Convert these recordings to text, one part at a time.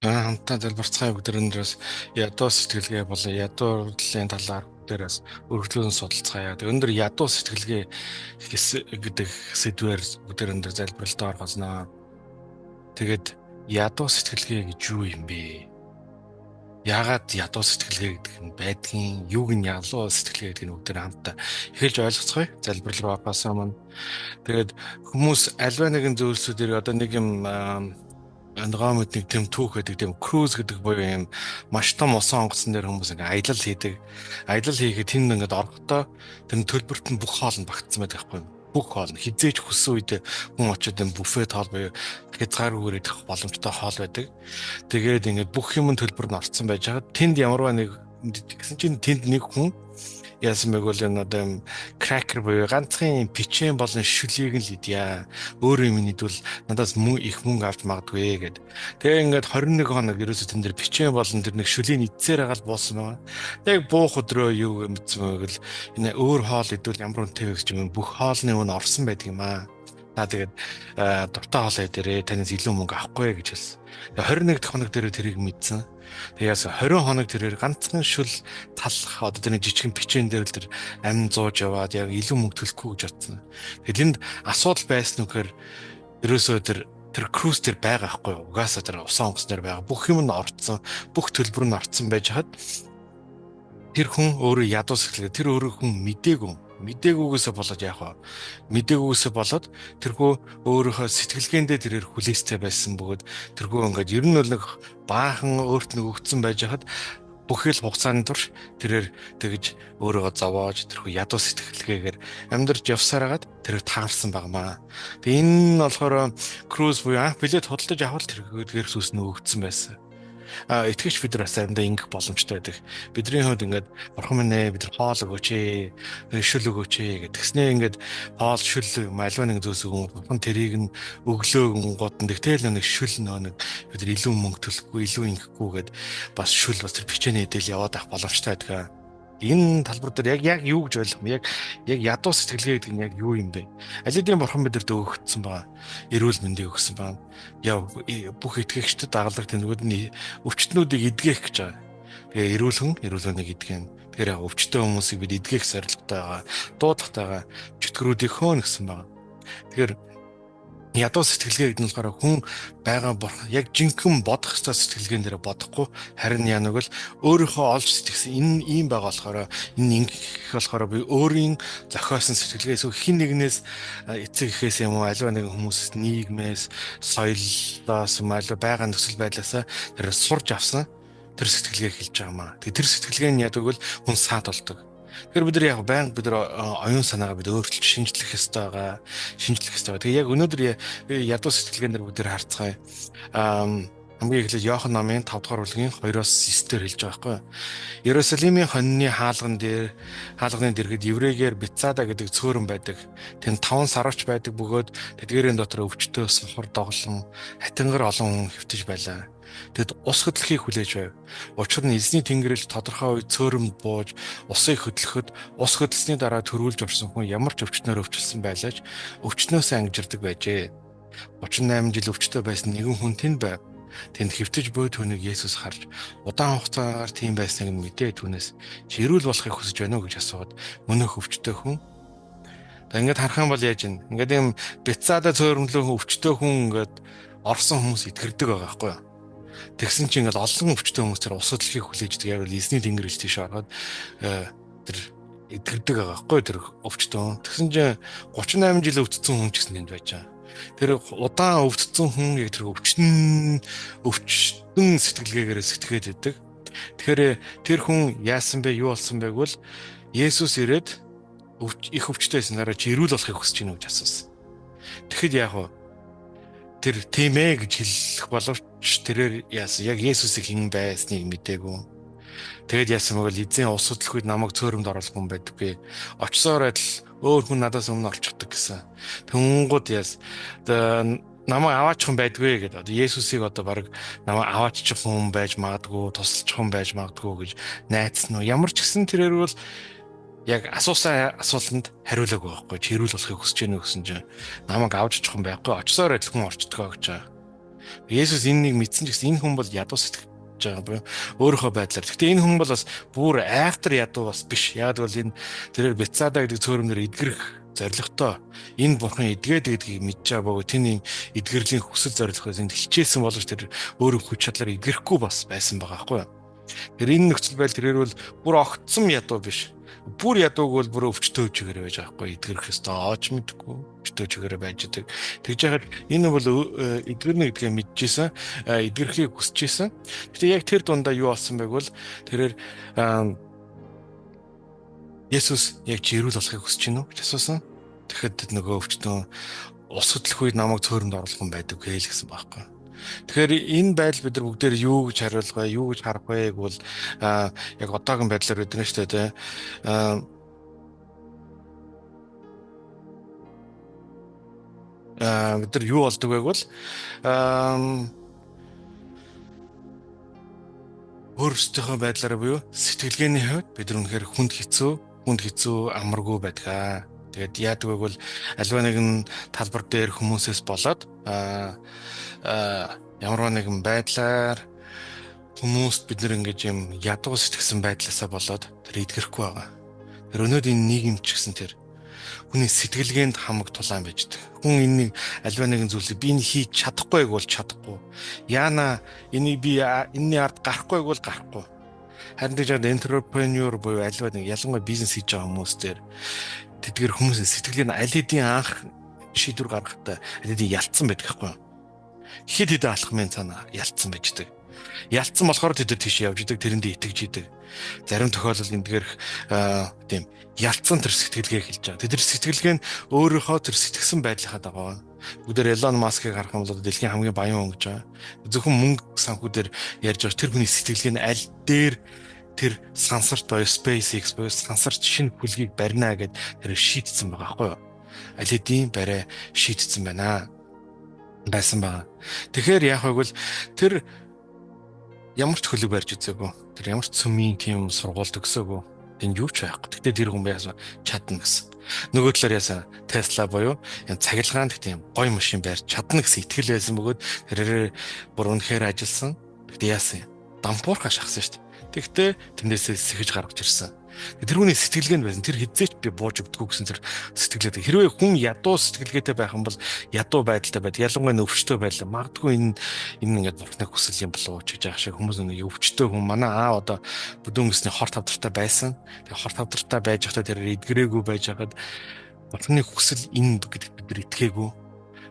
Хамтдаа залбирцгаая. Бүгд өндрөөс ядуу сэтгэлгээ болон ядуурлын талаар дээрээс өргөжлөн судалцгаая. Тэг өндөр ядуу сэтгэлгээ гэдэг сэдвээр бүгд өндөр залбиралтаа орох болно. Тэгээд ядуу сэтгэлгээ гэж юу юм бэ? Яагаад ядуу сэтгэлгээ гэдэг нь байдгийн, юуг нь ядуу сэтгэлгээ гэдэг нь бүгд хамтдаа эхэлж ойлгоцгоё. Залбирал руу орохоос өмнө. Тэгээд хүмүүс альва нэгэн зүйлсүүдээр одоо нэг юм ногоон нэг тийм түүх гэдэг, тийм круз гэдэг буюу юм маш том усан онгоцон дээр хүмүүс ингээ аялал хийдэг. Аялал хийхэд тэнд ингээд орохдоо тэр төлбөрт нь бүх хоол нь багтсан байдаг байхгүй юу? Бүх хоол нь хизээж хүссэн үед хүн очиод энэ буфет хоол буюу хязгааргүйгээр идэх боломжтой хоол байдаг. Тэгээд ингээд бүх юм төлбөр нь орцсон байж байгаа. Тэнд ямарваа нэг гэсэн чинь тэнд нэг хүн яасан бэ гэвэл энэ одоо юм кракер буюу ганцхан печень болон шүлийг нь л идья. Өөр юм идвэл надаас мөн их мөнгө авч магадгүй гэд. Тэгээ ингээд 21 хоног ерөөсөө тэн дээр печень болон тэр нэг шүлийг идсээр байгаа л буусан байгаа. Яг буух өдрөө юу мэдсэн бэ гэвэл энэ өөр хоол идвэл ямар үнэтэй вэ гэж юм бүх хоолны үн орсон байдаг юм аа. Та тэгээд дуртай хоолой дээрээ танаас илүү мөнгө авахгүй гэж хэлсэн. 21 дахь хоног дээр тэрийг мэдсэн. Тэгээс 20 хоног тэрээр ганцхан шүл талах одоо тэр жижигэн печень дээр л тэр амин зууж яваад яг илүү мөнгө төлөхгүй гэж бодсон. Тэгэд энд асуудал байсан үхээр ерөөсөө тэр круз дээр байгаа байхгүй юу? Угаасаа тэр усан онгоц дээр байгаа. Бүх юм нь орцсон, бүх төлбөр нь орцсон байж хаад тэр хүн өөрөө ядуу сэтгэлгээ, тэр өөрөө хүн мдээгүй. Мдээгүйгээсээ болоод яах вэ? Мдээгүйгээсээ болоод тэрхүү өөрийнхөө сэтгэлгээндээ тэрээр хүлээстэй байсан бөгөөд тэрхүү ингээд ер нь бол нэг баахан өөрт нь өгцөн байж хахад бүхэл хугацааны турш тэрээр тэгж өөрийгөө зовоож тэрхүү ядуу сэтгэлгээгээр амьдарч явсаар хагаад тэрээр таарсан багмаа. Тэгээ энэ нь болохоор круз буюу анх билет худалдаж авах тэрхүү сүс нь өгцөн байсан. Итгэгч бид нар бас заримдаа ингэх боломжтой байдаг. Бидний хувьд ингээд бурхан минь ээ, бид нар хоол өгөөч ээ, шүл өгөөч ээ гэх. Тэгснээ ингээд хоол шүл аливаа нэг зүйлс өгөн бурхан тэрийг нь өглөө гонгууд нь тэгтэл нэг шүл нөө нэг бид нар илүү мөнгө төлөхгүй, илүү ингэхгүй гэд бас шүл бас тэр печень эдэл яваад авах боломжтой байдаг. Энэ талбар дээр яг юу гэж ойлгох юм? Яг ядуу сэтгэлгээ гэдэг нь яг юу юм бэ? Аль хэдийн бурхан бидэрт өгөгдсөн байгаа. Эрүүл мэндийг өгсөн байгаа. Яа бүх итгэгчдэд дагалдаг тэнэгүүд нь өвчтнүүдийг эдгэх гэж байгаа. Тэгээ эрүүл хүн эрүүл хүнийг эдгэн. Тэгэхээр яг өвчтөн хүмүүсийг бид эдгэх зорилготой байгаа. Дуудлагатай байгаа. Чөтгөрүүдийг хөөн гэсэн байгаа. Тэгэхээр ядуу сэтгэлгээ гэдэг нь болохоор хүн байгаа бурхан яг жинхэнэ бодох ёстой сэтгэлгээн дээр бодохгүй харин яа нэг л өөрийнхөө олж сэтгэсэн энэ ийм байгаа болохоор энэ ингэх болохоор би өөрийн зохиосон сэтгэлгээ эсвэл хин нэгнээс эцэг эхээс юм уу аливаа нэгэн хүмүүсээс нийгмээс соёлоос юм аливаа байгаа нөхцөл байдлаасаа тэр сурж авсан тэр сэтгэлгээг хэлж байгаа маа. Тэгээ тэр сэтгэлгээ нь яадаг бол хүн саад болдог. Тэгэхээр бид нар яг байнга бид нар оюун санаагаа бид өөрчилж шинжлэх ёстой байгаа. Шинжлэх ёстой байгаа. Тэгээ яг өнөөдөр ядуу сэтгэлгээн дээр бүгд харцгаая. Хамгийн эхлээд Иохан номын 5 дугаар бүлгийн 2-оос 9 дээр хэлж байгаа байхгүй юу? Иерусалимийн хоньны хаалган дээр хаалганы дэргэд еврейгээр Бицада гэдэг цөөрөн байдаг. Тэнд 5 сарвч байдаг бөгөөд тэдгээрийн дотор өвчтөө сохор доглон хатингар олон хүн хэвтэж байлаа. Тэд ус хөдлөхийг хүлээж байв. Учир нь эзний тэнгэрэл тодорхой үе цөөрөмд бууж усыг хөдлөхөд ус хөдлсөний дараа төрүүлж орсон хүн ямар ч өвчнөөр өвчлсөн байлаач өвчнөөс ангижирдаг байжээ. 38 жил өвчтөй байсан нэгэн хүн тэнд байв. Тэнд хэвтэж буй түүнийг Есүс харж удаан хугацаагаар тийм байсныг нь мэдээ түүнээс чи эрүүл болохыг хүсэж байна уу гэж асууад мөнөх өвчтөй хүн. За ингээд харах юм бол яаж вэ? Ингээд юм Бицада цөөрөмлөө өвчтөй хүн ингээд орсон хүмүүс итгэрдэг байгаа байхгүй юу? Тэгсэн чинь ингээл олон өвчтөй хүмүүс тэр ус хөдлөхийг хүлээждэг. Яг л эзний тэнгэр ил тийш ороход тэр итгэрдэг байгаа байхгүй тэр өвчтөн. Тэгсэн чинь 38 жил өвдсөн хүн ч гэсэн тэнд байж байгаа. Тэр удаан өвдсөн хүн яг тэр өвчтөн сэтгэлгээгээр сэтгэхэд байдаг. Тэгэхээр тэр хүн яасан бэ, юу болсон бэ гэвэл Есүс ирээд их өвчтөй байсан дараа чи эрүүл болохыг хүсэж байна уу гэж асуусан. Тэгэхэд яг вэ? Тэр тийм ээ гэж хэлэх боловч тэрээр яасан яг Есүсийг хэн байсныг мдээгүй. Тэгээд яасан мөгөл эзэн ус хөдлөх үед намайг цөөрөмд оруулах хүн байдаггүй. Очсоор адил өөр хүн надаас өмнө олчихдаг гэсэн. Тэнгууд яас намайг аваачих хүн байдгүй гэдэг. Одоо Есүсийг одоо баг намайг аваачих хүн байж магадгүй, тусалчих хүн байж магадгүй гэж найдсан уу. Ямар ч гэсэн тэрээр бол яг асуусан асуултанд хариулаагүй байхгүй. Чи эрүүл болохыг хүсэж байна уу гэсэн чинь намайг авч очих хүн байхгүй. Очсоор адил хүн орчдгоо гэж байгаа. Есүс энэнийг мэдсэн ч гэсэн энэ хүн бол ядуу сэтгэж байгаа буюу өөрийнхөө байдлаар. Гэхдээ энэ хүн бол бас бүр айхтар ядуу бас биш. Яг бол энэ тэрээр Бетсада гэдэг цөөрөмнөр эдгэрэх зоригтой энэ бурхан эдгээд гэдгийг мэдж байгаа бөгөөд тэний эдгэрлийн хүсэл зорилгоос энд хичээсэн боловч тэр өөрөө хүч чадлаар эдгэрэхгүй бас байсан байгаа байхгүй юу. Тэр энэ нөхцөл байдал тэрээр бол бүр огцом ядуу биш. Бүр ядууг бол бүр өвчтөө чигээр байж байгаа байхгүй эдгэрэх ёстой ооч мэдгүй өвчтөө чигээр байж идэг. Тэгж яхад энэ бол эдгэрнэ гэдгээ мэдчихсэн, эдгэрхийг хүсэж исэн. Гэтэ яг тэр дундаа юу болсон байг бол тэрээр Есүс яг чи эрүүл болохыг хүсэж байна уу гэж асуусан. Тэгэхэд нөгөө өвчтөн ус хөдлөх үед намайг цөөрөмд оруулах юм байдаг гээл гэсэн байхгүй. Тэгэхээр энэ байдал бид нар бүгдээр юу гэж хариулах вэ? Юу гэж харах вэ гэвэл яг одоогийн байдлаар бид нар шүү дээ бид нар юу болдог вэ гэвэл өөрсдийнхөө байдлаараа буюу сэтгэлгээний хувьд бид нар үнэхээр хүнд хэцүү амаргүй байдаг. Тэгээд яадаг вэ гэвэл аливаа нэгэн талбар дээр хүмүүсээс болоод ямар нэгэн байдлаар хүмүүст бид нар ингэж юм ядуу сэтгэсэн байдлаасаа болоод тэр эдгэрэхгүй байгаа. Тэр өнөөдрийн нийгэм ч гэсэн тэр хүний сэтгэлгээнд хамаг тулаан байж байгаа. Хүн энэнийг аливаа нэгэн зүйлийг би энэ хийж чадахгүй бол чадахгүй. Яана энийг би энэний ард гарахгүй бол гарахгүй. Харин тэгж entrepreneur буюу аливаа нэг ялангуяа бизнес хийж байгаа хүмүүс дээр тэдгэр хүмүүсийн сэтгэлгээ нь аль хэдийн анх шийдвэр гаргахтаа аль хэдийн ялцсан байдаг хгүй. Хэд хэдэн алхмын цаана ялцсан байж байгаа. Ялцсан болохоор тэд нар тийш явж идэг, тэрэндээ итгэж идэг. Зарим тохиолдолд эндгээрх тийм ялцсан тэр сэтгэлгээ хэлж байгаа. Тэд нар сэтгэлгээ нь өөрийнхөө тэр сэтгсэн байдлынхаа дагуу. Бүгдээр Элон Маскыг харах юм бол дэлхийн хамгийн баян хүн гэж байгаа. Зөвхөн мөнгө санхүү дээр ярьж байгаа тэр хүний сэтгэлгээ нь аль дээр тэр сансарт буюу SpaceX буюу сансарт шинэ хүлгийг барина гэд тэр шийдсэн байгаа байхгүй юу? Аль хэдийн барай шийдсэн байна. Байсан байгаа. Тэгэхээр яах вэ гэвэл тэр ямар ч хөлөг барьж үзээгүй. Тэр ямар ч цөмийн тийм сургууль төгсөөгүй. Тэнд юу ч байхгүй. Тэгтээ тэр хүн яасан чадна гэсэн. Нөгөө талаар яасан Tesla буюу юм цахилгаан тийм гоё машин барьж чадна гэсэн итгэл байсан бөгөөд тэрээр бүр үнэхээр ажилласан. Тэгтээ яасан юм? Дампуурхаа шахсан шүү дээ. Тэгтээ тэндээсээ сэхэж гаргаж ирсэн. Тэр хүний сэтгэлгээнд байсан. Тэр хизээч би бууж өгдөггүй гэсэн тэр сэтгэлгээ. Хэрвээ хүн ядуу сэтгэлгээтэй байх юм бол ядуу байдалтай байд. Ялангуяа нөвчтэй байлаа. Магадгүй энэ ингээд бурхны хүсэл юм болов уу ч гэж байгаа шиг хүмүүс нэг өвчтөй хүн манай аав одоо бүдүүн гэсний хор тавдартай байсан. Тэгээ хор тавдартай байж байхдаа тэр эдгэрээгүй байж байхад бурхны хүсэл энэ гэдэгт бид нар итгээгүй.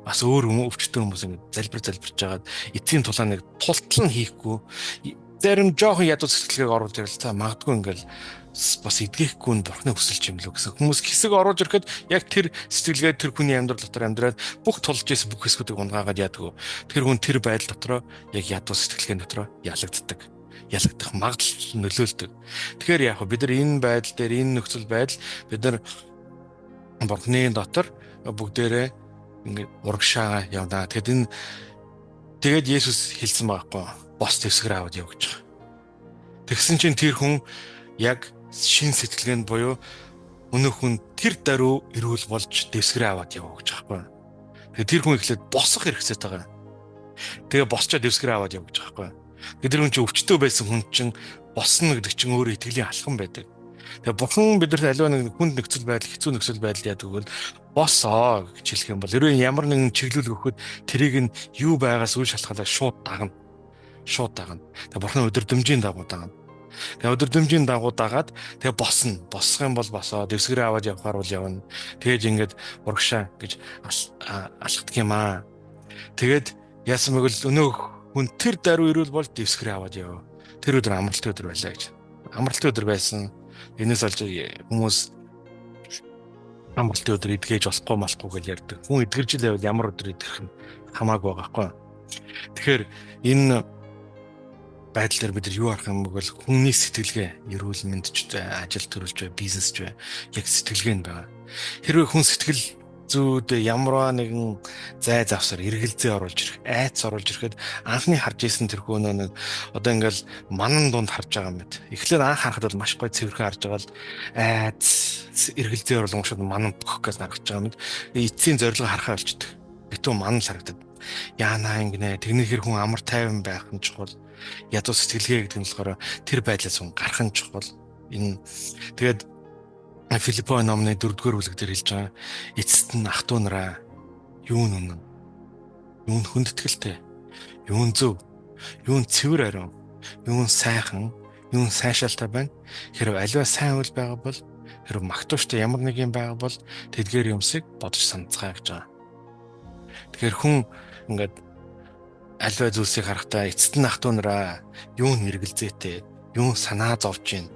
Бас өөр өвчтөй хүмүүс ингээд залбирч жагаад эцсийн тулаан нэг тултал нь хийхгүй зарим жоохон ядуу сэтгэлгээг оруулж ирэл та магадгүй ингээл бас эдгэхгүй нь бурхны хүсэл юм лүү гэсэн хүмүүс хэсэг оруулж ирэхэд яг тэр сэтгэлгээ тэр хүний амьдрал дотор амьдраад бүх тулж исэн бүх хэсгүүдийг унгаагаад яадаг. Тэр хүн тэр байдал дотроо яг ядуу сэтгэлгээний дотроо ялагддаг. Ялагдах магадлал нөлөөлдөг. Тэгэхээр яг бид нар энэ байдал дээр энэ нөхцөл байдал бид нар бурхны дотор бүгдээрээ ингээд урагшаа явна. Тэгэхээр энэ тэгээд Есүс хэлсэн байгаа байхгүй бос дэвсгэр аваад яв гэж байгаа. Тэгсэн чинь тэр хүн яг шин сэтгэлгээнд буюу өнөөх хүн тэр даруй эрүүл болж дэвсгэрээ аваад яв гэж байгаа байхгүй. Тэгээ тэр хүн эхлээд босох хэрэгцээтэй байгаа. Тэгээ босчоод дэвсгэрээ аваад яв гэж байгаа байхгүй. Тэгээ тэр хүн чинь өвчтөй байсан хүн чинь босно гэдэг чинь өөрөө итгэлийн алхам байдаг. Тэгээ бурхан бидэрт аливаа нэг хүнд нөхцөл байдал, хэцүү нөхцөл байдал яадаг бол босоо гэж хэлэх юм бол хэрвээ ямар нэгэн чиглэл өгөхөд тэрийг нь юу байгаас үл шалтгаалаад шууд дагна. Шууд дагна. Тэгээ бурхны өдөрдмжийн дагуу дагна. Тэгээ өдөрдмжийн дагуу дагаад тэгээ босно. Босох юм бол босоо, дэвсгэрээ аваад явхаар бол явна. Тэгээд ингээд урагшаа гэж алхдаг юм аа. Тэгээд яасан мэгэл өнөөх хүн тэр даруй ирүүл бол дэвсгэрээ аваад яв. Тэр өдөр амралтын өдөр байлаа гэж. Амралтын өдөр байсан. Энэс олж хүмүүс амралтын өдөр эдгэж болохгүй малахгүй гэж ярьдаг. Хүн эдгэрж л байвал ямар өдөр идэх нь хамаагүй байгаа байхгүй. Тэгэхээр энэ байдал дээр бид нар юу харах юм бэ гэвэл хүний сэтгэлгээ, эрүүл мэндч бай, ажил төрөлж бай, бизнесч бай, яг сэтгэлгээ нь байгаа. Хэрвээ хүн сэтгэл зүйд ямар нэгэн зай завсар эргэлзээ оруулж ирэх, айц оруулж ирэхэд анхны харж исэн тэр хүн нэг одоо ингээл манан дунд харж байгаа юм мэт. Эхлээд анх харахад бол маш гоё цэвэрхэн харж байгаа л айц эргэлзээ оруулан шууд манан бөх гэж харагдаж байгаа юм. Эцсийн зорилго харахаа болчдөг. Битүү манан л харагдаад. Яанаа ингэнэ. Тэрний хэр хүн амар тайван байх нь чухал. Ядуу сэтгэлгээ гэдэг нь болохоор тэр байдлаас хүн гарах нь чухал. Энэ тэгээд Филиппо номны 4-р бүлэг дээр хэлж байгаа. Эцэст нь ах トゥ нараа юу нь үнэн? Юу нь хүндэтгэлтэй? Юу нь зөв? Юу нь цэвэр ариун? Юу нь сайхан? Юу нь сайшаалтай байна? Хэрв аливаа сайн үйл байгаа бол, хэрв магтууштай ямар нэг юм байгаа бол тэдгээр юмсыг бодож санацгаая гэж байгаа. Тэгэхээр хүн ингээд аливаа зүйлсийг харахтаа эцэст нь ах トゥ нараа юу нь эргэлзээтэй, юу нь санаа зовж гин,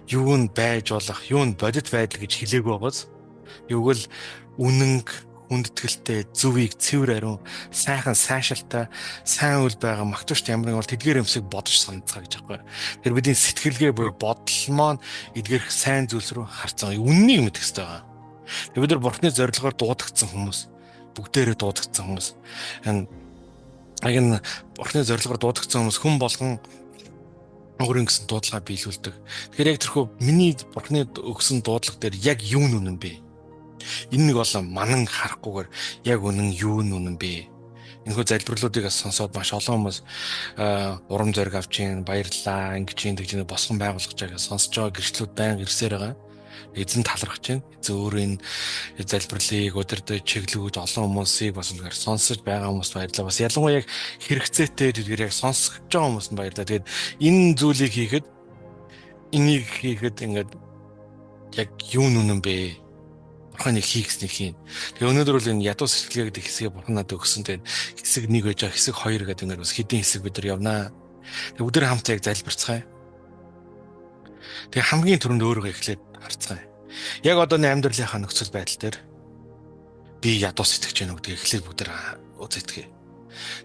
юу нь байж болох, юу нь бодит байдал гэж хэлээгүй байгаас юуг л үнэнг, хүндэтгэлтэй, зөвийг, цэвэр ариун, сайхан, сайшаалтай, сайн үйл байгаа магтууштай ямар нэг бол тэдгээр юмсыг бодож санацгаа гэж аахгүй. Тэр бидний сэтгэлгээ буюу бодол маань эдгээрх сайн зүйлс рүү харцсан. Үннийг мэдэх хэрэгтэй байгаа. Тэр бид нар Бурхны зорилгоор дуудагдсан хүмүүс, бүгдээрээ дуудагдсан хүмүүс. Энэ яг энэ Бурхны зорилгоор дуудагдсан хүмүүс хүн болгон өөрийн гэсэн дуудлага биелүүлдэг. Тэгэхээр яг тэрхүү миний Бурхны өгсөн дуудлага дээр яг юу нь үнэн бэ? Энэ нэг болон манан харахгүйгээр яг үнэн юу нь үнэн бэ? Энэхүү залбирлуудыг сонсоод маш олон хүмүүс урам зориг авч ийн, баярлалаа, ингэж ийн, тэгж ийн босгон байгуулах гэж сонсож байгаа гэрчлүүд байнга ирсээр байгаа. Эзэн талархаж байна. Эзэн өөрөө энэ залбирлыг удирдах чиглүүлж олон хүмүүсийг бас үнэхээр сонсож байгаа хүмүүст баярлалаа. Бас ялангуяа яг хэрэгцээтэй тэдгээр яг сонсож байгаа хүмүүст баярлалаа. Тэгээд энэ зүйлийг хийхэд энийг хийхэд ингээд яг юу нүнэн бэ? Бурханы хийгснийг хийн. Тэгээ өнөөдөр бол энэ ядуу сэтгэлгээ гэдэг хэсгийг Бурхан надад өгсөн. Тэгээд хэсэг 1 байж байгаа, хэсэг 2 гэдэг ингээд бас хэдийн хэсэг бид нар явнаа. Тэгээ өдөр хамт яг залбирцгаая. Тэгээ хамгийн түрүүнд өөрийгөө эхлээд харцгаая. Яг одооны амьдралынхаа нөхцөл байдал дээр би ядуу сэтгэж байна уу гэдгийг эхлээд бүгд үзэтгэе.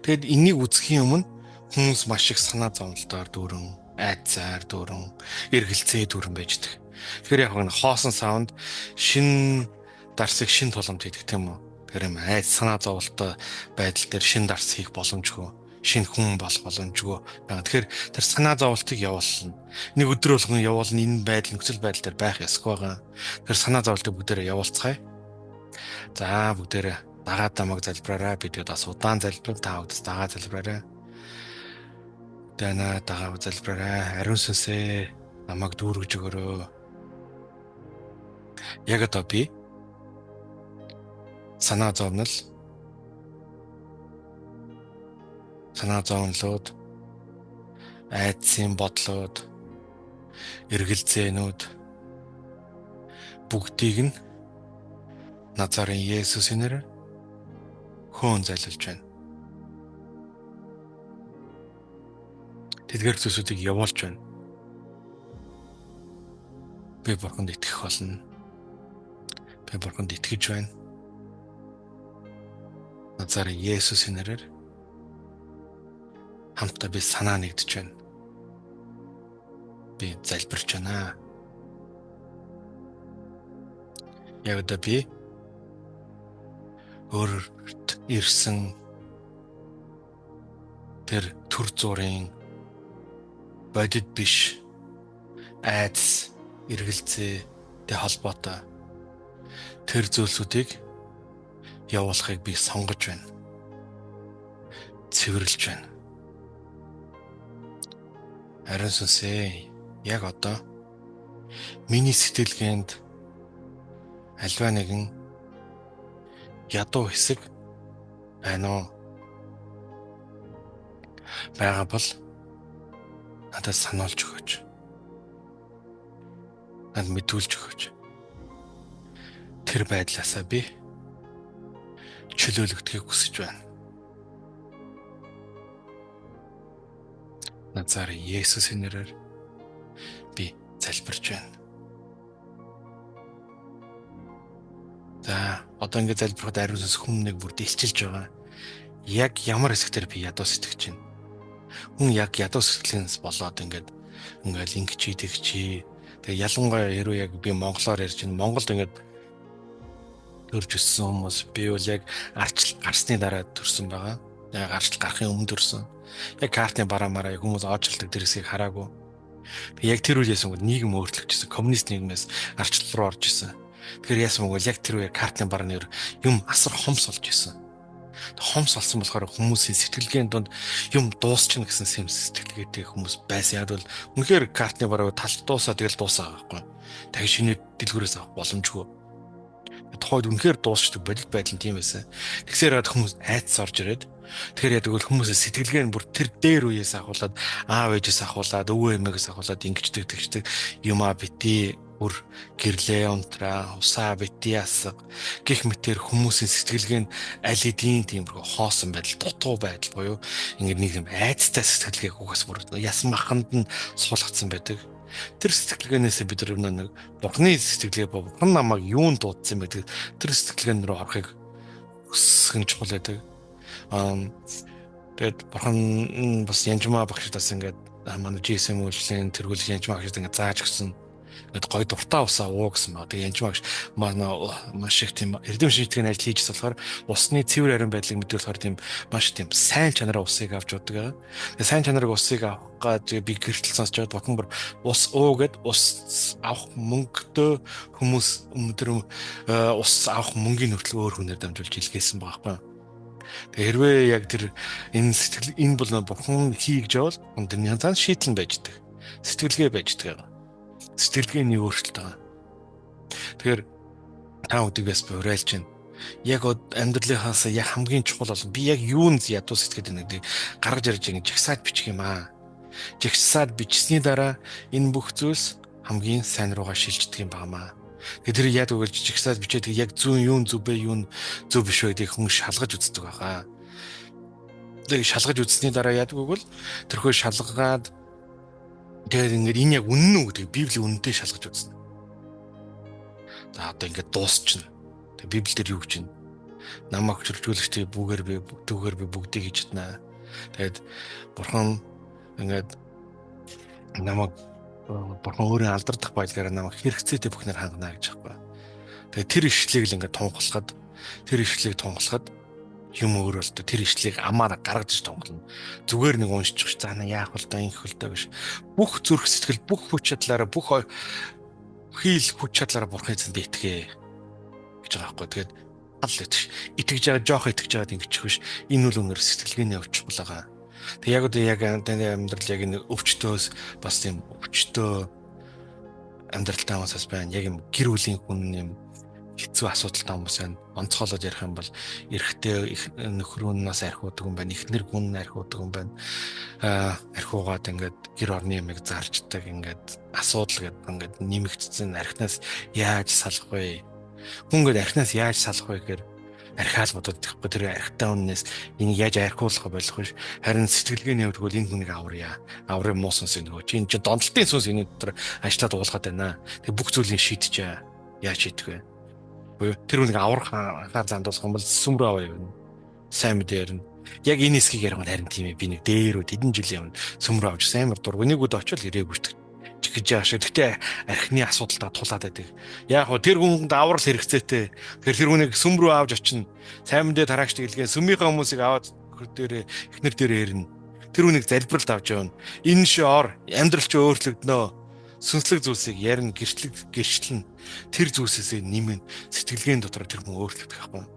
Тэгээд энийг үзэхийн өмнө хүмүүс маш их санаа зовнолтоор дүүрэн, айдсаар дүүрэн, эргэлзээ дүүрэн байждаг. Тэгэхээр яг нэг хоосон саунд шин дарсыг шин тулгамд хийдэг тийм үү? Тэгэхээр юм айд санаа зовлолтой байдал дээр шин дарс хийх боломжгүй, шинэ хүн болох боломжгүй. Тэгэхээр тэр санаа зовлтыг явуулна. Нэг өдөр болгон явуулна, энэ байдал нөхцөл байдал дээр байх ёсгүй байгаа. Тэр санаа зовлтыг бүгдээрээ явуулцгаая. За бүгдээрээ дагаа дамаг залбираарай. Би тэгээд бас удаан залбирна. Та бүгдээс дагаа залбираарай. Дана дагаа залбираарай. Ариун сүнсээ намайг дүүргэж өгөөрөө. Яг одоо би санаа зовнол санаа зовнолууд, айдсын бодлууд, эргэлзээнүүд бүгдийг нь Назарын Есүсийн нэрээр хөөн зайлуулж байна. Тэдгээр зүйлсүүдийг явуулж байна. Би Бурханд итгэх болно. Би Бурханд итгэж байна. Назарын Есүсийн нэрээр хамтдаа би санаа нэгдэж байна. Би залбирч байна. Яг одоо би өөрт ирсэн тэр төр зургийн бодит биш айдас, эргэлзээтэй холбоотой тэр зүйлсүүдийг явуулахыг би сонгож байна. Цэвэрлж байна. Ариун сүнсээ яг одоо миний сэтгэлгээнд альва нэгэн ядуу хэсэг байна уу? Байгаа бол надад сануулж өгөөч. Надад мэдүүлж өгөөч. Тэр байдлаасаа би чөлөөлөгдөхийг хүсэж байна. Назарын Есүсийн нэрээр би залбирч байна. За одоо ингэ залбирахад ариун сүнс хүн нэг бүр дэлчилж байгаа. Яг ямар хэсэгтэр би ядуу сэтгэж байна. Хүн яг ядуу сэтгэлээс болоод ингээд ингээл ингэж тэгчи. Тэгээ ялангуяа хэрвээ яг би монголоор ярьж байна. Монголд ингээд төрж өссөн хүмүүс би бол яг арчлал гарсны дараа төрсөн байгаа. Яг арчлал гарахын өмнө төрсөн. Яг картны бараа мараа хүмүүс оожлдог тэр хэсгийг хараагүй. Тэг яг тэр үеэс өнгө нийгэм өөрчлөгдсөн. Коммунист нийгмээс арчлал руу орж исэн. Тэгэхээр яасан мөгөл яг тэр үеэр картны барааны юм асар хомс болж исэн. Хомс олсон болохоор хүмүүсийн сэтгэлгээний дунд юм дуусчихна гэсэн сэм сэтгэлгээтэй хүмүүс байсан. Яг бол үнэхээр картны бараг талт дуусаа тэгэл дуусаа байхгүй. Дахин шинэ дэлгүүрээс авах боломжгүй. Тухайд үнэхээр дуусчдаг бодит байдал нь тийм байсан. Тэгсээр хаад хүмүүс айдас орж ирээд, тэгэхээр яадаг бол хүмүүсээ сэтгэлгээ нь бүр тэр дээр үеэс ахуулаад, аав ээжээс ахуулаад, өвөө эмээгээс ахуулаад ингэждэг тэгждэг юмаа бити бүр гэрлээ унтраа, усаа бити асга гих мэтэр хүмүүсийн сэтгэлгээ нь аль хэдийн тийм бүр хоосон байдал, дутуу байдал буюу ингээд нэг юм айцтай сэтгэлгээг угаас бүр ясан маханд нь суулгацсан байдаг. Тэр сэтгэлгээнээс бид нар нэг Бурхны сэтгэлгээ ба Бурхан намайг юунд дуудсан бэ гэдэг тэр сэтгэлгээн рүү орохыг хүсэх нь чухал байдаг. Тэгээд Бурхан бас Янжмаа багшдаас ингээд манай GSM үйлчлэлийн тэргүүлэх Янжмаа багшд ингээд зааж өгсөн. Ингээд гой дуртай усаа уу гэсэн баг. Тэгээ Янжмаа багш манай маш их тийм эрдэм шинжилгээний ажил хийж болохоор усны цэвэр ариун байдлыг мэдүүлэх болохоор тийм маш тийм сайн чанарын усыг авч удаг. Тэгээ сайн чанарын усыг авах гад би гэртэл сонсч байгаад Бурхан бүр ус уу гэд ус авах мөнгөдөө хүмүүс өндөр ус авах мөнгийн хүртэл өөр хүнээр дамжуулж илгээсэн байгаа байхгүй. Тэгээ хэрвээ яг тэр энэ сэтгэл энэ бол Бурхан хий гэж явал тэрний цаана шийдэл нь байж байдаг. Сэтгэлгээ байж байдаг. Сэтгэлгээний өөрчлөлт байгаа. Тэгэхээр та бүдийг бас би уриалж байна. Яг амьдралынхаас яг хамгийн чухал бол би яг юунд ядуу сэтгэл байна гэдгийг гаргаж ирж ингэ жагсаад бичих юм аа. Жагсаад бичсэний дараа энэ бүх зүйлс хамгийн сайн руугаа шилждэг юм баамаа. Тэгээ тэр яг үгэлж жагсаад бичээд яг зүүн юун зүв бэ, юун зөв биш вэ гэдгийг хүн шалгаж үздэг байгаа. Тэгээ шалгаж үзсний дараа яадаг үгэл тэрхүү шалгаад тэгээд ингээд энэ яг үнэн үү гэдгийг Библийн үнэнтэй шалгаж үзнэ. За одоо ингээд дуусчихна. Тэгээ Библиэлд юу гэж байна? Намайг хүчржүүлэгчдийн бүгээр би түүгээр би бүгдийг хийж чаднаа. Тэгээд Бурхан ингээд намайг Бурхан өөрийн алдардах баялагаараа намайг хэрэгцээтэй бүхнээр хангана гэж аахгүй. Тэгээд тэр ишлэгийг л ингээд тунхаглахад, тэр ишлэгийг тунхаглахад юм өөр болдог. Тэр ишлэгийг амаараа гаргаж иж тунхаглана. Зүгээр нэг уншчих за на яах вэ даа ингэх вэ даа биш. Бүх зүрх сэтгэл, бүх хүч чадлаараа, бүх хийл хүч чадлаараа Бурхны эзэнд итгэе гэж байгаа байхгүй. Тэгээд ал итгэж байгаа жоох итгэж байгаад ингэчих биш. Энэ үл өнөр сэтгэлгээний өвч байгаа. Тэг яг одоо яг таны амьдрал яг энэ өвчтөөс бас тийм өвчтөө амьдралтай хүмүүсээс байна. Яг юм гэр бүлийн хүн юм хэцүү асуудалтай хүмүүс байна. Онцгойлоод ярих юм бол эрэгтэй нөхрүүнээс архиудаг юм байна. Эхнэр хүн архиудаг юм байна. Архиугаад ингээд гэр орны юмыг зарчдаг, ингээд асуудал гэдэг ингээд нэмэгдсэн, архинаас яаж салах вэ? Хүн ингээд архинаас яаж салах вэ гэхээр архиал бодоод байхгүй, тэр архитай хүнээс энийг яаж архиулах болох вэ? Харин сэтгэлгээний хувьд бол энэ хүнийг аврая. Аврын муу сүнс нөгөө чи энэ чи донтолтын сүнс энэ дотор ажиллаад уулгаад байна. Тэг бүх зүйлийг шийдчихэ. Яаж шийдэх вэ? Буюу тэр хүнийг аврах анхаар зандуулах юм бол сүм рүү аваа явна. Сайн мэдээ ярина. Яг энэ хэсгийг ярих нь харин тийм ээ. Би нэг дээр үү тэдэн жилийн өмнө сүм рүү авч амар дург. Нэг үд очил ирээгүй шүү дээ гэж яах шиг. Гэхдээ архины асуудалтай тулаад байдаг. Яг хөө тэр хүнд аврал хэрэгцээтэй. Тэр хүнийг сүм рүү авч очино. Сайн мэдээ тараагч гэлгээ сүмийнхээ хүмүүсийг аваад дээрээ эхнэр дээрээ ирнэ. Тэр хүнийг залбиралд авч явна. Энэ ши ор амьдрал чи өөрчлөгдөнө. Сүнслэг зүйлсийг ярина, гэрчлэг гэрчлэн. Тэр зүйлсээсээ нэмэн сэтгэлгээн дотор тэр хүн өөрчлөгдөх байхгүй.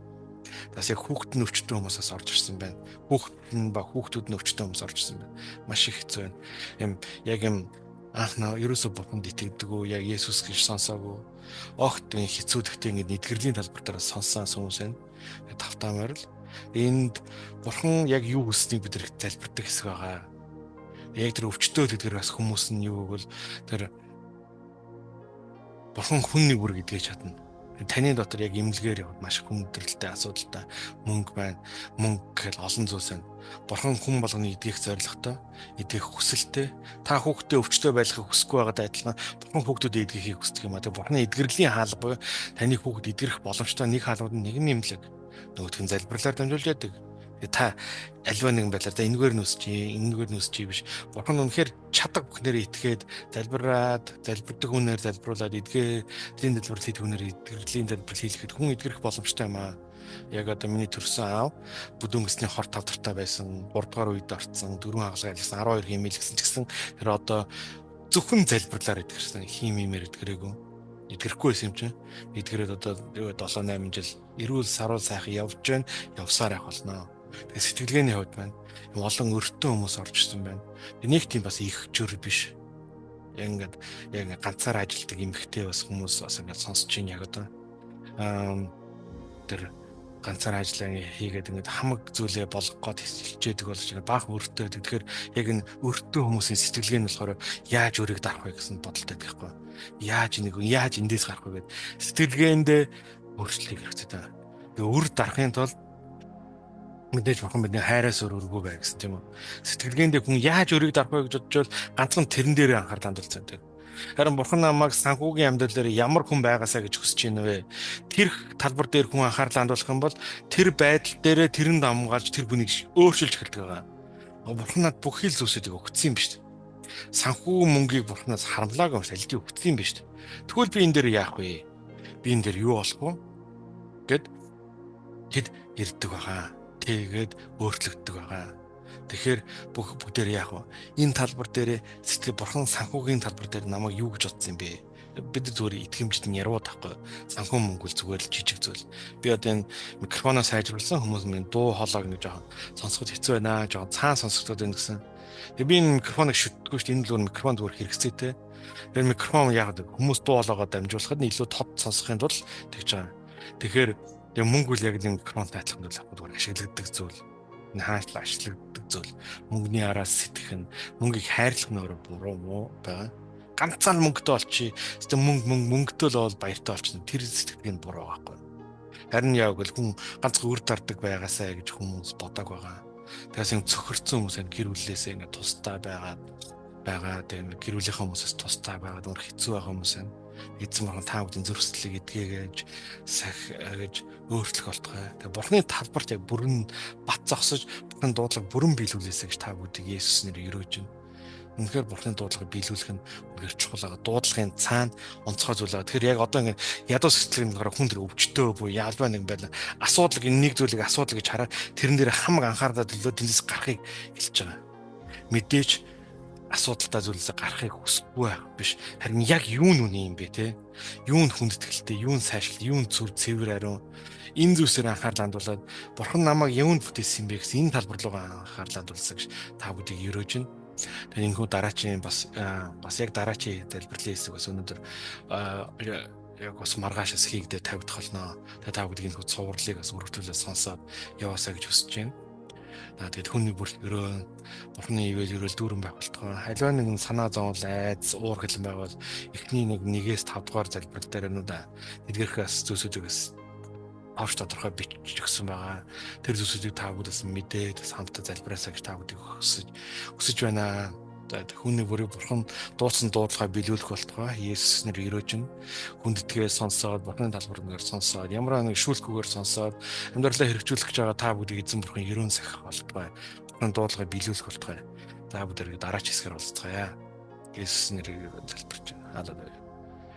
Бас яг хүүхэд нь өвчтөн хүмүүсээс орж ирсэн байна. Хүүхэд нь ба хүүхдүүд нь өвчтөн хүмүүс орж ирсэн байна. Маш их хэцүү байна. Юм яг юм анх наа ерөөсө Бурханд итгэдэггүй, яг Есүс гэж сонсоогүй. Огт энэ хэцүү гэхдээ ингээд нэтгэрлийн талбар дээр сонссон хүмүүс байна. Тавтаа морил. Энд Бурхан яг юу хүснийг бид нар залбирдаг хэсэг байгаа. Яг тэр өвчтөө тэдгэр бас хүмүүс нь юу гэвэл тэр Бурхан хүн нэг бүр гэдгийг чадна. Таны дотор яг имлэгээр яваад маш хүндрэлтэй асуудалтай мөнгө байна. Мөнгө гэл олон зүйлс байна. Бурхан хүн болгоныг эдгэх зорилготой, эдгэх хүсэлтэй. Та хүүхдээ өвчтөй байлгахыг хүсэхгүй байгаадаа адилхан Бурхан хүүхдүүдэд эдгэхийг хүсдэг юм а. Тэгээ Бурханы эдгэрлийн хаалга буюу таны хүүхэд эдгэрэх боломжтой нэг хаалгууд нь нэг нь имлэг. Нөгөөх нь залбирлаар дамжуулж яадаг. Та альва нэгэн байдлаар за энэгээр нь өсч, энэгээр нь өсч биш. Бурхан үнэхээр чадах бүхнээрээ итгээд залбираад, залбирдаг хүнээр залбируулад эдгээлийн залбирал хийдэг хүнээр эдгэрлийн залбирал хийлгэхэд хүн эдгэрэх боломжтой юм аа. Яг одоо миний төрсөн аав бүдүүн гэсний хор тавдартай байсан, 3 дугаар үед орцсон, 4 хагалгаа ялсан, 12 химэл гэсэн ч гэсэн тэр одоо зөвхөн залбирлаар эдгэрсэн, хим имээр эдгэрээгүй. Эдгэрэхгүй байсан юм чинь. Эдгэрээд одоо 7 8 жил эрүүл саруул сайхан явж байна. Явсаар явах болно. Тэгээ сэтгэлгээний хувьд маань олон өртөн хүмүүс орж ирсэн байна. Нэг тийм бас их жөр биш. Яг ингээд яг ганцаараа ажилладаг эмэгтэй бас хүмүүс бас ингээд сонсож байна яг одоо. Тэр ганцаараа ажиллаа хийгээд ингээд хамаг зүйлээ болгох гээд хичээдэг болж ингээд баах өртөө. Тэгэхээр яг энэ өртөө хүмүүсийн сэтгэлгээ нь болохоор яаж өрийг дарах вэ гэсэн бодолтой байдаг байхгүй. Яаж нэг яаж эндээс гарах вэ гэд сэтгэлгээндээ өөрчлөлт хэрэгтэй та. Тэгээ өр дарахын тулд мэдээж бурхан бидний хайраас өөр өргөө бай гэсэн тийм үү. Сэтгэлгээндээ хүн яаж өрийг дарах вэ гэж бодож бол ганцхан тэрэн дээр анхаарал хандуулж байдаг. Харин бурхан намайг санхүүгийн амьдрал дээр ямар хүн байгаасаа гэж хүсэж байна вэ? Тэр талбар дээр хүн анхаарал хандуулах юм бол тэр байдал дээрээ тэрэнд амгаалж тэр хүнийг өөрчилж эхэлдэг байгаа. Бурхан над бүх хил зүйлсүүдийг өгсөн юм биш үү? Санхүү мөнгийг бурханаас харамлаагүй юм шиг аль өгсөн юм биш үү? Тэгвэл би энэ дээр яах вэ? Би энэ дээр юу болох вэ? Гэд тэд ирдэг байгаа. Тэгээд өөрчлөгддөг байгаа. Тэгэхээр бүх бүгдээр яах вэ? Энэ талбар дээр сэтгэл бурхан санхүүгийн талбар дээр намайг юу гэж бодсон юм бэ? Бид зүгээр итгэмжт нь яруу тахгүй. Санхүү мөнгө л зүгээр л жижиг зүйл. Би одоо энэ микрофоноо сайжруулсан хүмүүс минь дуу хоолойг нэг жоохон сонсоход хэцүү байна. Жоохон цаан сонсогдоод байна гэсэн. Тэгээ би энэ микрофоныг шүтдэггүй шүү дээ. Энэ зүгээр микрофон зүгээр хэрэгцээтэй. Тэр микрофон яагаад хүмүүс дуу хоолойгоо дамжуулахад нь илүү тод сонсохын тулд тэгж байгаа. Тэгэхээр тэгээ мөнгө үл яг нэг микрофонтой адилхан зүйл ахгүй зүгээр ашиглагддаг зүйл. Энэ хааштай ашиглагддаг зүйл. Мөнгөний араас сэтгэх нь мөнгийг хайрлах нь өөрөө буруу муу байгаа. Ганцаар мөнгөтэй болчих. Эсвэл мөнгө мөнгөтэй л бол баяртай болчихно. Тэр сэтгэлгээ нь буруу байхгүй. Харин яг л хүн ганцхан үр дардаг байгаасаа гэж хүмүүс бодог байгаа. Тэгээс юм цөхөрцөн хүмүүс энэ гэр бүлээсээ ингээд тусдаа байгаа. Тэгээ гэр бүлийнхээ хүмүүсээс тусдаа байгаад өөр хэцүү байгаа хүмүүс байна. Эзэн бурхан та бүдийн зүрх сэтгэлийг эдгээгээж сах гэж өөрчлөх болтугай. Тэгээ бурханы талбарт яг бүрэн бат зогсож бурханы дуудлага бүрэн биелүүлээсэй гэж та бүдийг Есүс нэрээр өрөөж байна. Үнэхээр бурханы дуудлагыг биелүүлэх нь үнэхээр чухал байгаа. Дуудлагын цаана онцгой зүйл байгаа. Тэгэхээр яг одоо ингээд ядуу сэтгэлийн болохоор хүн тэр өвчтөө буюу ялбай нэг байлаа. Асуудал энэ нэг зүйлийг асуудал гэж хараад тэрэн дээр хамаг анхаарлаа төлөө тэндээс гарахыг хэлж байгаа. Мэдээж асуудалтай зүйлээсээ гарахыг хүсэхгүй байх биш. Харин яг юу нь үнэ юм бэ те? Юу нь хүндэтгэлтэй, юу нь сайшил, юу нь зүв цэвэр ариун энэ зүйлсээр анхаарал хандуулад бурхан намайг юунд бүтээсэн юм бэ гэсэн энэ талбар руугаа анхаарал хандуулсан гэж та бүдийг өрөөж байна. Тэгээ энэхүү дараачийн бас яг дараачийн залбирлын хэсэг бас өнөөдөр яг бас маргааш бас хийгдээ тавигдах болно. Тэгээ та бүдийг энэхүү цувралыг бас өргөжлүүлээ сонсоод яваасаа гэж хүсэж байна. Тэгээд хүний бүр өрөө бурхны ивэл өрөөл дүүрэн байх болтугай. Аливаа нэгэн санаа зовлон айдас уур хилэн байвал эхний нэг 1-ээс 5 дугаар залбирал дээр нүд эдгэрх бас зүйлсүүдийг бас авч тодорхой бичиж өгсөн байгаа. Тэр зүйлсүүдийг та бүдээс мэдээд бас хамтдаа залбираасаа гэж та бүдийг хүсэж байна. За хүний бүрийг бурхан дуусан дуудлагаа биелүүлэх болтугай. Есүс нэр өрөөж нь хүндэтгээ сонсоод бурханы талбар нэгээр сонсоод ямар нэг шүүлхгүйгээр сонсоод амьдралаа хэрэгжүүлэх гэж байгаа та бүдийг эзэн бурхан өрөөн сахих болтугай. Бурханы дуудлагыг биелүүлэх болтугай. Та бүдэрийг дараач хэсгээр уулзцгаая. Есүс нэрээр залбирч байна. Халелуя.